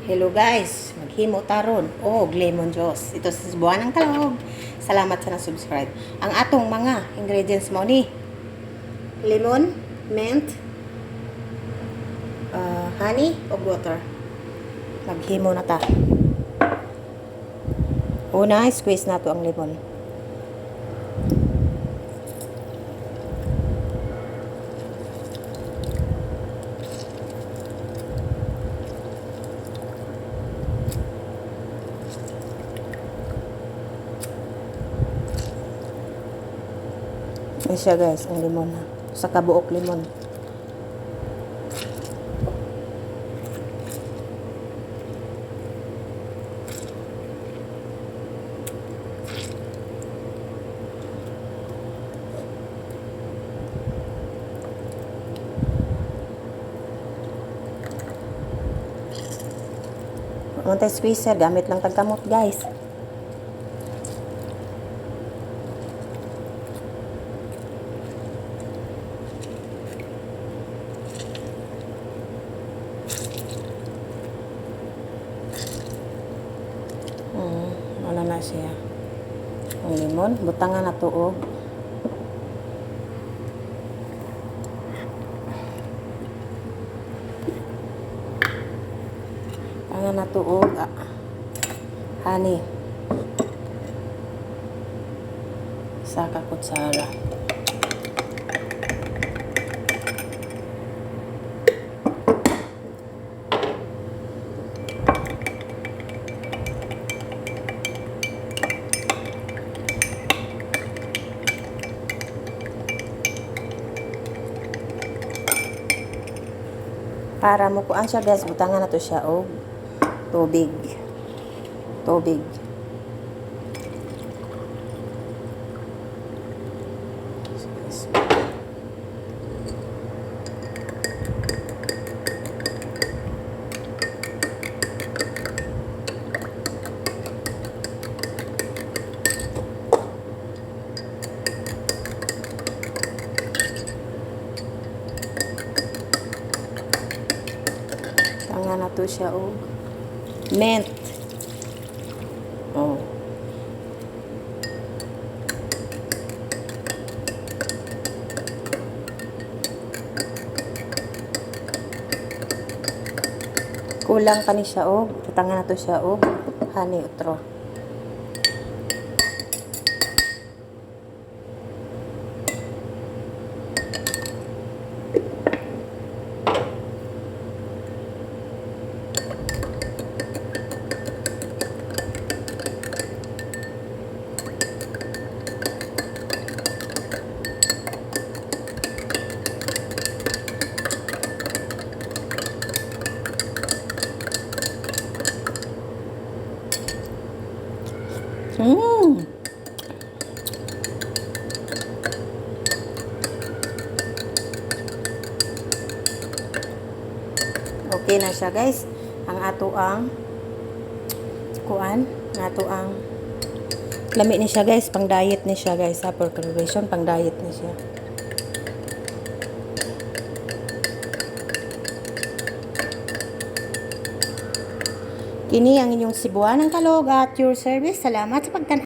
Hello guys, maghimo ta ron og lemon juice. Ito sa Cebuanang Kalog. Salamat sa na-subscribe. Ang atong mga ingredients mo ni lemon, mint, honey ug water. Maghimo na ta. Una, squeeze nato ang lemon. Ayan siya guys, ang lemon ha. Sa kabuok lemon. Wala tay squeezer, gamit lang tag kamot, guys. Wala na siya. Ang limon, butangan na to og Tangan na to og honey. Isa ka kutsara. Para mo kuan siya guys, butangan na to siya og tubig. Tubig. Tangan na to siya og mint. Oh. Kulang pa ni siya og butangan na to siya og honey utro. Okay na siya guys. Ang ato ang kuan, ang ato ang lami ni siya guys, pang diet ni siya guys, ha, for preparation, pang diet ni siya. Kini ang inyong Cebuanang Kalog at your service. Salamat sa pagtan